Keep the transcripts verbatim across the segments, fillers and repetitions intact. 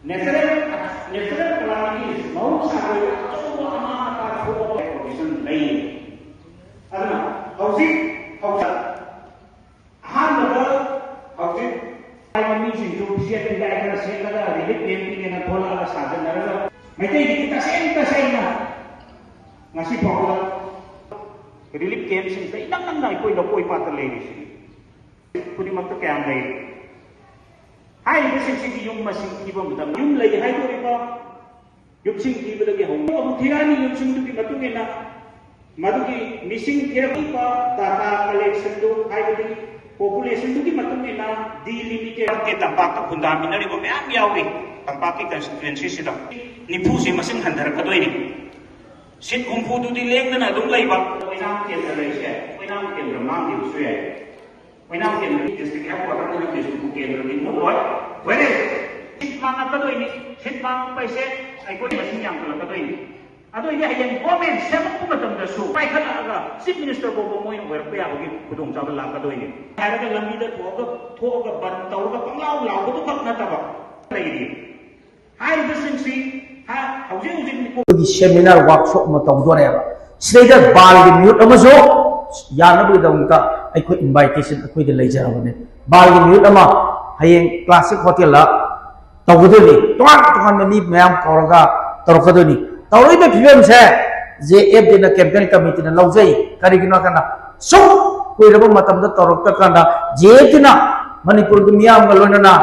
Natural natural calamities, ꯃꯍꯧꯁꯥꯒꯤ ꯑꯣꯏꯕ ꯑꯆꯧꯕ ꯑꯃꯥꯡ ꯑꯇꯥ ꯊꯣꯛꯄ ꯄ꯭ꯔꯣꯕꯤꯖꯟ ꯂꯩ꯫ ꯑꯗꯨꯅ ꯍꯧꯖꯤꯛ ꯍꯧꯖꯤꯛ ꯑꯍꯥꯟꯕꯗ ꯍꯧꯖꯤꯛ ꯍꯥꯏꯕ ꯃꯤꯁꯤꯡꯁꯨ ꯁꯦꯠ ꯈꯔ ꯁꯦꯠꯂꯒ ꯔꯤꯂꯤꯐ ꯀꯦꯝ ꯄꯤꯒꯦꯅ ꯊꯣꯛꯂꯛꯑꯒ ꯁꯥꯖꯟꯅꯔꯒ ꯃꯩꯇꯩꯒꯤꯗꯤ ꯇꯁꯦꯡ ꯇꯁꯦꯡꯅ ꯉꯁꯤ ꯐꯥꯎꯕꯗ ꯔꯤꯂꯤꯐ ꯀꯦꯝꯁꯤꯡꯗ ꯏꯅꯪ ꯅꯪꯅ ꯑꯩꯈꯣꯏ ꯂꯧꯀꯣꯏ ꯄꯥꯠꯇ ꯂꯩꯔꯤꯁꯤꯅꯤ꯫ ꯈꯨꯗꯤꯡꯃꯛꯇ ꯀꯌꯥꯝ ꯂꯩꯔꯤ? ꯍꯥꯏꯔꯤꯕꯁꯤꯡꯁꯤꯒꯤ ꯌꯨꯝ ꯃꯁꯤꯡ ꯊꯤꯕ ꯃꯇꯝ, ꯌꯨꯝ ꯂꯩ ꯍꯥꯏꯗꯣꯔꯤꯕ ꯌꯨꯝꯁꯤꯡ ꯊꯤꯕꯗꯒꯤ ꯍꯧꯅ ꯑꯃꯨꯛ ꯊꯤꯔꯛꯑꯅꯤ꯫ ꯌꯨꯝꯁꯤꯡꯗꯨꯒꯤ ꯃꯇꯨꯡ ꯏꯟꯅ ꯃꯗꯨꯒꯤ ꯃꯤꯁꯤꯡ ꯊꯤꯔꯛꯄ ꯗꯥꯇꯥ ꯀꯂꯦꯛꯁꯟꯗꯨ, ꯍꯥꯏꯕꯗꯤ ꯄꯣꯄꯨꯂꯦꯁꯟꯗꯨꯒꯤ ꯃꯇꯨꯡ ꯏꯟꯅ ꯗꯤꯂꯤꯃꯤꯇꯦꯠ ꯇꯝꯄꯥꯛꯇ ꯈꯨꯟꯗꯥꯃꯤꯟꯅꯔꯤꯕ ꯃꯌꯥꯝ ꯌꯥꯎꯔꯤ꯫ ꯇꯝꯄꯥꯛꯀꯤ ꯀꯟꯁꯇꯤꯇ꯭ꯋꯦꯟꯁꯤꯁꯤꯗ ꯅꯤꯐꯨꯁꯤ ꯃꯁꯤꯡ ꯍꯟꯊꯔꯛꯀꯗꯣꯏꯅꯤ꯫ ꯁꯤꯠ ꯍꯨꯝꯐꯨꯗꯨꯗꯤ ꯂꯦꯡꯗꯅ ꯑꯗꯨꯝ ꯂꯩꯕ꯫ ꯑꯣꯏꯅꯥꯝ ꯀꯦꯟꯗ꯭ꯔ ꯂꯩꯁꯦ, ꯑꯣꯏꯅꯥꯝ ꯀꯦꯟꯗ꯭ꯔ ꯃꯥꯡꯈꯤꯕꯁꯨ ꯌꯥꯏ꯫ ꯑꯣꯏꯅꯥꯝ ꯀꯦꯟꯗ꯭ꯔ ꯗꯤꯁꯇ꯭ꯔꯤꯛ ꯍꯦꯗꯀ꯭ꯋꯥꯇꯔꯗꯅ ꯕꯤꯁꯅꯨꯄꯨꯔ ꯀꯦꯟꯗ꯭ꯔꯗꯤ ꯃꯨꯠꯂꯣꯏ꯫ ꯍꯣꯔꯦꯟ ꯁꯤꯠ ꯃꯥꯡꯉꯛꯀꯗꯣꯏꯅꯤ꯫ ꯁꯤꯠ ꯃꯥꯡꯉꯛꯄ ꯍꯥꯏꯁꯦ ꯑꯩꯈꯣꯏ ꯃꯁꯤꯡ ꯌꯥꯝꯈꯠꯂꯛꯀꯗꯣꯏꯅꯤ꯫ ꯑꯗꯨ ꯑꯣꯏꯗꯤ ꯍꯌꯦꯡ ꯒꯣꯔꯃꯦꯟ ꯁꯦꯝꯃꯛꯄ ꯃꯇꯝꯗꯁꯨ ꯄꯥꯏꯈꯠꯂꯛꯑꯒ ꯆꯤꯐ ꯃꯤꯅꯤꯁꯇꯔ ꯐꯥꯎꯕ ꯃꯣꯏꯅ ꯑꯣꯏꯔꯛꯄ ꯌꯥꯕꯒꯤ ꯈꯨꯗꯣꯡꯆꯥꯕ ꯂꯥꯛꯀꯗꯣꯏꯅꯤ꯫ ꯍꯥꯏꯔꯒ ꯂꯝꯕꯤꯗ ꯊꯣꯛꯑꯒ ꯊꯣꯛꯑꯒ ꯕꯟ ꯇꯧꯔꯒ ꯄꯪꯂꯥꯎ ꯂꯥꯎꯕꯗꯨ ꯈꯛ ꯅꯠꯇꯕ ꯂꯩꯔꯤ꯫ ꯍꯥꯏꯔꯤꯕꯁꯤꯡꯁꯤ ꯍꯥ-, ꯍꯧꯖꯤꯛ ꯍꯧꯖꯤꯛ ꯑꯩꯈꯣꯏꯒꯤ ꯁꯦꯃꯤꯅꯥꯔ ꯋꯥꯔꯛꯁꯣꯞ ꯑꯃ ꯇꯧꯗꯣꯔꯦꯕ꯫ ꯁꯤꯗꯩꯗ ꯕꯥꯜꯒꯤ ꯃꯤꯍꯨꯠ ꯑꯃꯁꯨ ꯌꯥꯅꯕꯒꯤꯗꯃꯛꯇ ꯑꯩꯈꯣꯏ ꯏꯟꯚꯥꯏꯇꯦꯁꯟ ꯑꯩꯈꯣꯏꯗ ꯂꯩꯖꯔꯕꯅꯦ꯫ ꯕꯥꯜꯒꯤ ꯃꯤꯍꯨꯠ ꯑꯃ ꯍꯌꯦꯡ ꯀ꯭ꯂꯥꯁꯤꯛ ꯍꯣꯇꯦꯜꯗ ꯇꯧꯒꯗꯣꯏꯅꯤ꯫ ꯇꯣꯉꯥꯟ ꯇꯣꯉꯥꯟꯕ ꯃꯤ ꯃꯌꯥꯝ ꯀꯧꯔꯒ ꯇꯧꯔꯛꯀꯗꯣꯏꯅꯤ꯫ ꯇꯧꯔꯛꯏꯕ ꯐꯤꯕꯝꯁꯦ ꯖꯦ ꯑꯦꯐ ꯗꯤꯅ ꯀꯦꯝꯄꯦꯟ ꯀꯃꯤꯇꯤꯅ ꯂꯧꯖꯩ꯫ ꯀꯔꯤꯒꯤꯅꯣ ꯍꯥꯏ ꯀꯥꯟꯗ ꯁꯨꯝ ꯀꯨꯏꯔꯕ ꯃꯇꯝꯗ ꯇꯧꯔꯛꯇ ꯀꯥꯟꯗ ꯖꯦ ꯑꯦꯐ ꯗꯤꯅ ꯃꯅꯤꯄꯨꯔꯒꯤ ꯃꯤꯌꯥꯝꯒ ꯂꯣꯏꯅꯅ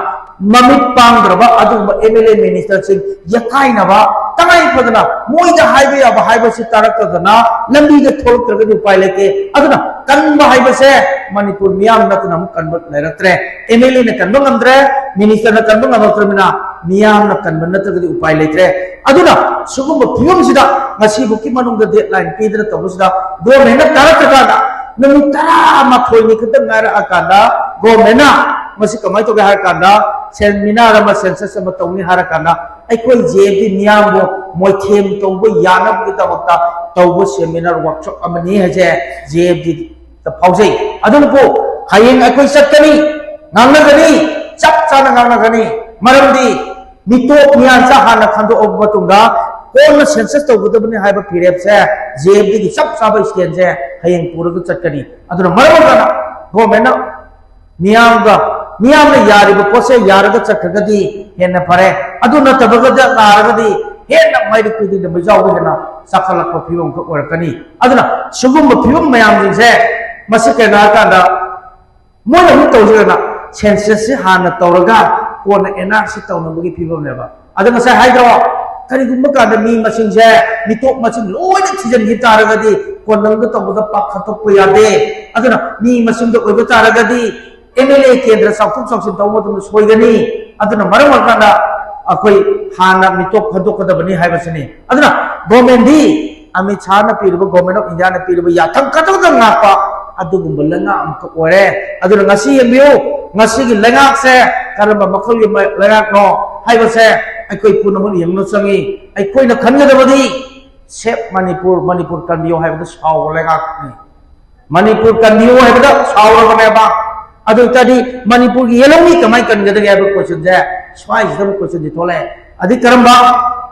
ꯃꯃꯤꯠ ꯄꯥꯡꯗ꯭ꯔꯕ ꯑꯗꯨꯒꯨꯝꯕ ꯑꯦꯝ ꯑꯦꯜ ꯑꯦ ꯃꯤꯅꯤꯁꯇꯔꯁꯤꯡ ꯌꯦꯠꯈꯥꯏꯅꯕ, ꯇꯉꯥꯏ ꯐꯗꯅ ꯃꯣꯏꯗ ꯍꯥꯏꯕ ꯌꯥꯕ ꯍꯥꯏꯕꯁꯤ ꯇꯥꯔꯛꯇꯗꯅ ꯂꯝꯕꯤꯗ ꯊꯣꯛꯂꯛꯇ꯭ꯔꯒꯗꯤ ꯎꯄꯥꯏ ꯂꯩꯇꯦ꯫ ꯑꯗꯨꯅ ꯀꯟꯕ ꯍꯥꯏꯕꯁꯦ ꯃꯅꯤꯄꯨꯔ ꯃꯤꯌꯥꯝ ꯅꯠꯇꯅ ꯑꯃꯨꯛ ꯀꯟꯕ ꯂꯩꯔꯛꯇ꯭ꯔꯦ꯫ ꯑꯦꯝ ꯑꯦꯜ ꯑꯦꯅ ꯀꯟꯕ ꯉꯝꯗ꯭ꯔꯦ, ꯃꯤꯅꯤꯁꯇꯔꯅ ꯀꯟꯕ ꯉꯝꯃꯛꯇ꯭ꯔꯕꯅꯤꯅ ꯃꯤꯌꯥꯝꯅ ꯀꯟꯕ ꯅꯠꯇ꯭ꯔꯒꯗꯤ ꯎꯄꯥꯏ ꯂꯩꯇ꯭ꯔꯦ꯫ ꯑꯗꯨꯅ ꯁꯤꯒꯨꯝꯕ ꯐꯤꯕꯝꯁꯤꯗ ꯉꯁꯤꯐꯥꯎꯀꯤ ꯃꯅꯨꯡꯗ ꯗꯦꯗꯂꯥꯏꯟ ꯄꯤꯗꯅ ꯇꯧꯕꯁꯤꯗ ꯒꯣꯔꯃꯦꯟꯅ ꯇꯥꯔꯛꯇ꯭ꯔꯀꯥꯟꯗ ꯅꯨꯃꯤꯠ ꯇꯔꯥꯃꯥꯊꯣꯏꯅꯤ ꯈꯛꯇ ꯉꯥꯏꯔꯛꯑꯀꯥꯟꯗ ꯒꯣꯔꯃꯦꯟꯅ ꯃꯁꯤ ꯀꯃꯥꯏꯅ ꯇꯧꯒꯦ ꯍꯥꯏꯔ ꯀꯥꯟꯗ ꯁꯦꯃꯤꯅꯥꯔ ꯑꯃ, ꯁꯦꯟꯁꯁ ꯑꯃ ꯇꯧꯅꯤ ꯍꯥꯏꯔ ꯀꯥꯟꯗ ꯑꯩꯈꯣꯏ ꯖꯦ ꯑꯦꯐ ꯗꯤ ꯃꯤꯌꯥꯝꯕꯨ ꯃꯣꯏꯊꯦꯝ ꯇꯧꯕ ꯌꯥꯅꯕꯒꯤꯗꯃꯛꯇ ꯇꯧꯕ ꯁꯦꯃꯤꯅꯥꯔ ꯋꯥꯔꯛꯁꯣꯞ ꯑꯃꯅꯤ ꯍꯥꯏꯁꯦ ꯖꯦ ꯑꯦꯐ ꯗꯤꯗ ꯐꯥꯎꯖꯩ꯫ ꯑꯗꯨꯕꯨ ꯍꯌꯦꯡ ꯑꯩꯈꯣꯏ ꯆꯠꯀꯅꯤ, ꯉꯥꯡꯅꯒꯅꯤ, ꯆꯞ ꯆꯥꯅ ꯉꯥꯡꯅꯒꯅꯤ꯫ ꯃꯔꯝꯗꯤ ꯃꯤꯇꯣꯞ ꯃꯤꯌꯥꯟꯆꯥ ꯍꯥꯟꯅ ꯈꯟꯗꯣꯛꯑꯕ ꯃꯇꯨꯡꯗ ꯀꯣꯟꯅ ꯁꯦꯟꯁꯁ ꯇꯧꯒꯗꯕꯅꯤ ꯍꯥꯏꯕ ꯐꯤꯔꯦꯞꯁꯦ, ꯖꯦ ꯑꯦꯐ ꯗꯤꯒꯤ ꯆꯞ ꯆꯥꯕ ꯁ꯭ꯇꯦꯟꯁꯦ ꯍꯌꯦꯡ ꯄꯨꯔꯒ ꯆꯠꯀꯅꯤ꯫ ꯑꯗꯨꯅ ꯃꯔꯝ ꯑꯣꯏꯗꯅ ꯒꯣꯔꯃꯦꯟꯅ ꯃꯤꯌꯥꯝꯒ, ꯃꯤꯌꯥꯝꯅ ꯌꯥꯔꯤꯕ ꯄꯣꯠꯁꯦ ꯌꯥꯔꯒ ꯆꯠꯈ꯭ꯔꯒꯗꯤ ꯍꯦꯟꯅ ꯐꯔꯦ꯫ ꯑꯗꯨ ꯅꯠꯇꯕꯒꯗ ꯅꯥꯔꯒꯗꯤ ꯍꯦꯟꯅ ꯃꯩꯔꯤꯛ ꯇꯨꯗꯤꯗ ꯃꯩꯖꯥꯎꯗ ꯍꯦꯟꯅ ꯆꯥꯈꯠꯂꯛꯄ ꯐꯤꯕꯝ ꯑꯃꯈꯛ ꯑꯣꯏꯔꯛꯀꯅꯤ꯫ ꯑꯗꯨꯅ ꯁꯤꯒꯨꯝꯕ ꯐꯤꯕꯝ ꯃꯌꯥꯝꯁꯤꯡꯁꯦ, ꯃꯁꯤ ꯀꯩꯅꯣ ꯍꯥꯏꯔꯀꯥꯟꯗ ꯃꯣꯏꯅ ꯑꯃꯨꯛ ꯇꯧꯖꯔꯒꯅ ꯁꯦꯟꯁꯁꯁꯤ ꯍꯥꯟꯅ ꯇꯧꯔꯒ ꯀꯣꯟꯅ ꯑꯦꯟ ꯑꯥꯔ ꯁꯤ ꯇꯧꯅꯕꯒꯤ ꯐꯤꯕꯝꯅꯦꯕ꯫ ꯑꯗ ꯉꯁꯥꯏ ꯍꯥꯏꯗ꯭ꯔꯣ, ꯀꯔꯤꯒꯨꯝꯕ ꯀꯥꯟꯗ ꯃꯤ ꯃꯁꯤꯡꯁꯦ, ꯃꯤꯇꯣꯞ ꯃꯁꯤꯡ ꯂꯣꯏꯅ ꯊꯤꯖꯤꯟꯈꯤ ꯇꯥꯔꯒꯗꯤ ꯀꯣꯟꯅꯪꯗ ꯇꯧꯕꯗ ꯄꯥꯛ ꯈꯟꯇꯣꯛꯄ ꯌꯥꯗꯦ꯫ ꯑꯗꯨꯅ ꯃꯤ ꯃꯁꯤꯡꯗ ꯑꯣꯏꯕ ꯇꯥꯔꯒꯗꯤ ꯑꯦꯝ ꯑꯦꯜ ꯑꯦ ꯀꯦꯟꯗ꯭ꯔ ꯆꯥꯎꯊꯣꯛ ꯆꯥꯎꯁꯤꯟ ꯇꯧꯕ ꯃꯇꯝꯗ ꯁꯣꯏꯒꯅꯤ꯫ ꯑꯗꯨꯅ ꯃꯔꯝ ꯑꯣꯏꯔꯀꯥꯟꯗ ꯑꯩꯈꯣꯏ ꯍꯥꯟꯅ ꯃꯤꯇꯣꯞ ꯈꯟꯗꯣꯛꯀꯗꯕꯅꯤ ꯍꯥꯏꯕꯁꯤꯅꯤ꯫ ꯑꯗꯨꯅ ꯒꯣꯔꯃꯦꯟꯗꯤ ꯑꯃꯤꯠ ꯁꯥꯍꯅ ꯄꯤꯔꯤꯕ, ꯒꯣꯔꯃꯦꯟ ꯑꯣꯐ ꯏꯟꯗꯤꯌꯥꯅ ꯄꯤꯔꯤꯕ ꯌꯥꯊꯪ ꯈꯛꯇꯗ ꯉꯥꯛꯄ ꯑꯗꯨꯒꯨꯝꯕ ꯂꯩꯉꯥꯛ ꯑꯃꯈꯛ ꯑꯣꯏꯔꯦ꯫ ꯑꯗꯨꯅ ꯉꯁꯤ ꯌꯦꯡꯕꯤꯌꯨ, ꯉꯁꯤꯒꯤ ꯂꯩꯉꯥꯛꯁꯦ ꯀꯔꯝꯕ ꯃꯈꯜꯒꯤ ꯃ-, ꯂꯩꯉꯥꯛꯅꯣ ꯍꯥꯏꯕꯁꯦ ꯑꯩꯈꯣꯏ ꯄꯨꯝꯅꯃꯛ ꯌꯦꯡꯕ ꯆꯪꯉꯤ꯫ ꯑꯩꯈꯣꯏꯅ ꯈꯟꯒꯗꯕꯗꯤ ꯁꯦꯞ ꯃꯅꯤꯄꯨꯔ, ꯃꯅꯤꯄꯨꯔ ꯀꯟꯕꯤꯌꯨ ꯍꯥꯏꯕꯗ ꯁꯥꯎꯕ ꯂꯩꯉꯥꯛꯅꯤ꯫ ꯃꯅꯤꯄꯨꯔ ꯀꯟꯕꯤꯌꯨ ꯍꯥꯏꯕꯗ ꯁꯥꯎꯔꯕꯅꯦꯕ꯫ ꯑꯗꯨ ꯑꯣꯏꯇꯥꯔꯗꯤ ꯃꯅꯤꯄꯨꯔꯒꯤ ꯌꯦꯜꯍꯧꯃꯤ ꯀꯃꯥꯏꯅ ꯀꯟꯒꯗꯒꯦ ꯍꯥꯏꯕ ꯀꯣꯏꯁꯟꯁꯦ, ꯁ꯭ꯋꯥꯏꯁꯤꯗ ꯑꯃꯨꯛ ꯀꯣꯏꯁꯟꯁꯦ ꯊꯣꯛꯂꯛꯑꯦ꯫ ꯑꯗꯩ ꯀꯔꯝꯕ,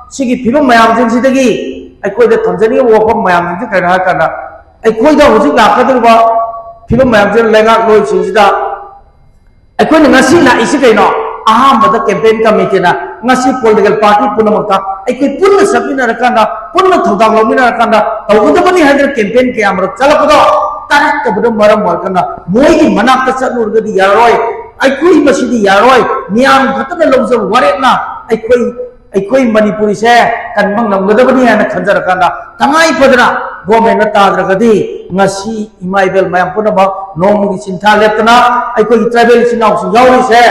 ꯁꯤꯒꯤ ꯐꯤꯕꯝ ꯃꯌꯥꯝꯁꯤꯡꯁꯤꯗꯒꯤ ꯑꯩꯈꯣꯏꯗ ꯊꯝꯖꯅꯤꯡꯕ ꯋꯥꯐꯝ ꯃꯌꯥꯝꯁꯤꯡꯁꯦ ꯀꯩꯅꯣ ꯍꯥꯏꯔꯀꯥꯟꯗ, ꯑꯩꯈꯣꯏꯗ ꯍꯧꯖꯤꯛ ꯂꯥꯛꯀꯗꯧꯔꯤꯕ ꯐꯤꯕꯝ ꯃꯌꯥꯝꯁꯤꯗ ꯂꯩꯉꯥꯛꯂꯣꯏꯁꯤꯡꯁꯤꯗ ꯑꯩꯈꯣꯏꯅ ꯉꯁꯤ ꯂꯥꯛꯏꯁꯤ ꯀꯩꯅꯣ? ꯑꯍꯥꯟꯕꯗ ꯀꯦꯝꯄꯦꯟ ꯀꯃꯤꯇꯤꯅ ꯉꯁꯤ ꯄꯣꯂꯤꯇꯤꯀꯦꯜ ꯄꯥꯔꯇꯤ ꯄꯨꯝꯅꯃꯛꯇ ꯑꯩꯈꯣꯏ ꯄꯨꯟꯅ ꯆꯠꯃꯤꯟꯅꯔꯀꯥꯟꯗ, ꯄꯨꯟꯅ ꯊꯧꯗꯥꯡ ꯂꯧꯃꯤꯟꯅꯔꯀꯥꯟꯗ ꯇꯧꯒꯗꯕꯅꯤ ꯍꯥꯏꯗꯅ ꯀꯦꯝꯄꯦꯟ ꯀꯌꯥ ꯑꯃꯔꯣꯝ ꯆꯠꯂꯛꯄꯗꯣ ꯇꯥꯔꯛꯇꯕꯗ ꯃꯔꯝ ꯑꯣꯏꯔꯀꯥꯟꯗ ꯃꯣꯏꯒꯤ ꯃꯅꯥꯛꯇ ꯆꯠꯂꯨꯔꯒꯗꯤ ꯌꯥꯔꯣꯏ꯫ ꯑꯩꯈꯣꯏ ꯃꯁꯤꯗꯤ ꯌꯥꯔꯣꯏ꯫ ꯃꯤꯌꯥꯝ ꯈꯛꯇꯅ ꯂꯧꯖꯕ ꯋꯥꯔꯦꯞꯅ ꯑꯩꯈꯣꯏ, ꯑꯩꯈꯣꯏ ꯃꯅꯤꯄꯨꯔꯤꯁꯦ ꯀꯟꯕ ꯉꯝꯒꯗꯕꯅꯤ ꯍꯥꯏꯅ ꯈꯟꯖꯔꯀꯥꯟꯗ ꯇꯉꯥꯏ ꯐꯗꯅ ꯒꯣꯔꯃꯦꯟꯅ ꯇꯥꯗ꯭ꯔꯒꯗꯤ ꯉꯁꯤ ꯏꯃꯥ ꯏꯕꯦꯜ ꯃꯌꯥꯝ ꯄꯨꯝꯅꯃꯛ ꯅꯣꯡꯃꯒꯤ ꯆꯤꯟꯊꯥ ꯂꯦꯞꯇꯅ ꯑꯩꯈꯣꯏꯒꯤ ꯇ꯭ꯔꯥꯏꯕꯦꯜ ꯏꯆꯤꯟ ꯏꯅꯥꯎꯁꯤꯡ ꯌꯥꯎꯔꯤꯁꯦ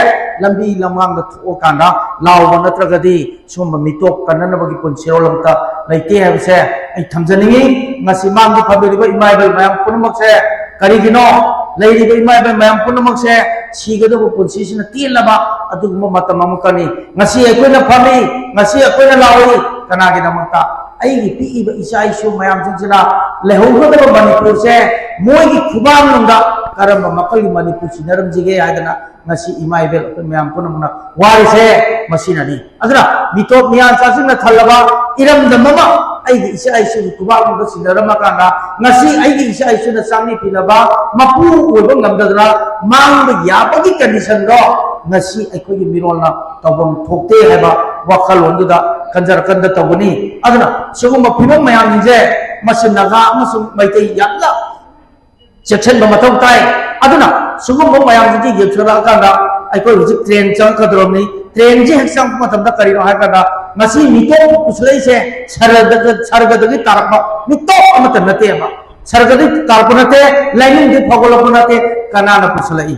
ꯂꯝꯕꯤ ꯂꯝꯍꯥꯡꯗ ꯊꯣꯛꯑꯀꯥꯟꯗ ꯂꯥꯎꯕ ꯅꯠꯇ꯭ꯔꯒꯗꯤ ꯁꯨꯝꯕ ꯃꯤꯇꯣꯞ ꯀꯟꯅꯅꯕꯒꯤ ꯄꯨꯟꯁꯤꯔꯣꯜ ꯑꯝꯇ ꯂꯩꯇꯦ ꯍꯥꯏꯕꯁꯦ ꯑꯩ ꯊꯝꯖꯅꯤꯡꯉꯤ꯫ ꯉꯁꯤ ꯃꯥꯡꯗ ꯐꯝꯕꯤꯔꯤꯕ ꯏꯃꯥ ꯏꯕꯦꯜ ꯃꯌꯥꯝ ꯄꯨꯝꯅꯃꯛꯁꯦ ꯀꯔꯤꯒꯤꯅꯣ? ꯂꯩꯔꯤꯕ ꯏꯃꯥ ꯏꯕꯦꯜ ꯃꯌꯥꯝ ꯄꯨꯝꯅꯃꯛꯁꯦ ꯁꯤꯒꯗꯕ ꯄꯨꯟꯁꯤꯁꯤꯅ ꯇꯦꯜꯂꯕ ꯑꯗꯨꯒꯨꯝꯕ ꯃꯇꯝ ꯑꯃꯈꯛꯅꯤ꯫ ꯉꯁꯤ ꯑꯩꯈꯣꯏꯅ ꯐꯝꯃꯤ, ꯉꯁꯤ ꯑꯩꯈꯣꯏꯅ ꯂꯥꯎꯏ, ꯀꯅꯥꯒꯤꯗꯃꯛꯇ? ꯑꯩꯒꯤ ꯄꯤꯛꯏꯕ ꯏꯆꯥ ꯏꯁꯨ ꯃꯌꯥꯝꯁꯤꯡꯁꯤꯅ ꯂꯩꯍꯧꯒꯗꯕ ꯃꯅꯤꯄꯨꯔꯁꯦ ꯃꯣꯏꯒꯤ ꯈꯨꯕꯥꯛꯅꯨꯡꯗ ꯀꯔꯝꯕ ꯃꯈꯜꯒꯤ ꯃꯅꯤꯄꯨꯔ ꯁꯤꯟꯅꯔꯝꯁꯤꯒꯦ ꯍꯥꯏꯗꯅ ꯉꯁꯤ ꯏꯃꯥ ꯏꯕꯦꯜ ꯑꯩꯈꯣꯏ ꯃꯌꯥꯝ ꯄꯨꯝꯅꯃꯛꯅ ꯋꯥꯔꯤꯁꯦ ꯃꯁꯤꯅꯅꯤ꯫ ꯑꯗꯨꯅ ꯃꯤꯇꯣꯞ ꯃꯤꯌꯥꯟꯆꯥꯁꯤꯡꯅ ꯊꯜꯂꯕ ꯏꯔꯝꯗꯝ ꯑꯃ ꯑꯩꯒꯤ ꯏꯆꯥ ꯏꯁꯨꯒꯤ ꯈꯨꯕꯥꯛꯅꯨꯡꯗ ꯁꯤꯟꯅꯔꯝꯃꯀꯥꯟꯗ ꯉꯁꯤ ꯑꯩꯒꯤ ꯏꯆꯥ ꯏꯁꯨꯅ ꯆꯥꯛꯅꯤ ꯄꯤꯅꯕ ꯃꯄꯨ ꯑꯣꯏꯕ ꯉꯝꯗꯗꯅ ꯃꯥꯡꯕ ꯌꯥꯕꯒꯤ ꯀꯟꯗꯤꯁꯟꯗꯣ ꯉꯁꯤ ꯑꯩꯈꯣꯏꯒꯤ ꯃꯤꯔꯣꯜꯅ ꯇꯧꯐꯝ ꯊꯣꯛꯇꯦ ꯍꯥꯏꯕ ꯋꯥꯈꯜꯂꯣꯟꯗꯨꯗ ꯀꯟꯖꯔꯀꯟꯗ ꯇꯧꯒꯅꯤ꯫ ꯑꯗꯨꯅ ꯁꯤꯒꯨꯝꯕ ꯐꯤꯕꯝ ꯃꯌꯥꯝꯁꯤꯡꯁꯦ ꯃꯁꯤ ꯅꯥꯒꯥ ꯑꯃꯁꯨꯡ ꯃꯩꯇꯩ ꯌꯥꯝꯅ ꯆꯦꯛꯁꯤꯟꯕ ꯃꯊꯧ ꯇꯥꯏ꯫ ꯑꯗꯨꯅ ꯁꯤꯒꯨꯝꯕ ꯃꯌꯥꯝꯁꯤꯡꯁꯤ ꯌꯦꯡꯁꯤꯜꯂꯛꯑꯀꯥꯟꯗ ꯑꯩꯈꯣꯏ ꯍꯧꯖꯤꯛ ꯇ꯭ꯔꯦꯟ ꯆꯪꯉꯛꯀꯗꯧꯔꯕꯅꯤ꯫ ꯇ꯭ꯔꯦꯟꯁꯤ ꯍꯦꯛ ꯆꯪꯉꯛꯄ ꯃꯇꯝꯗ ꯀꯔꯤꯅꯣ ꯍꯥꯏꯔꯀꯥꯟꯗ ꯉꯁꯤ ꯃꯤꯇꯣꯞ ꯄꯨꯁꯤꯜꯂꯛꯏꯁꯦ ꯁꯔꯒꯗ-, ꯁꯔꯒꯗꯒꯤ ꯇꯥꯔꯛꯄ ꯃꯤꯇꯣꯞ ꯑꯃꯠꯇ ꯅꯠꯇꯦꯕ꯫ ꯁꯔꯒꯗꯒꯤ ꯇꯥꯔꯛꯄ ꯅꯠꯇꯦ, ꯂꯥꯏꯅꯤꯡꯗꯒꯤ ꯐꯥꯎꯒꯠꯂꯛꯄ ꯅꯠꯇꯦ, ꯀꯅꯥꯅ ꯄꯨꯁꯤꯜꯂꯛꯏ?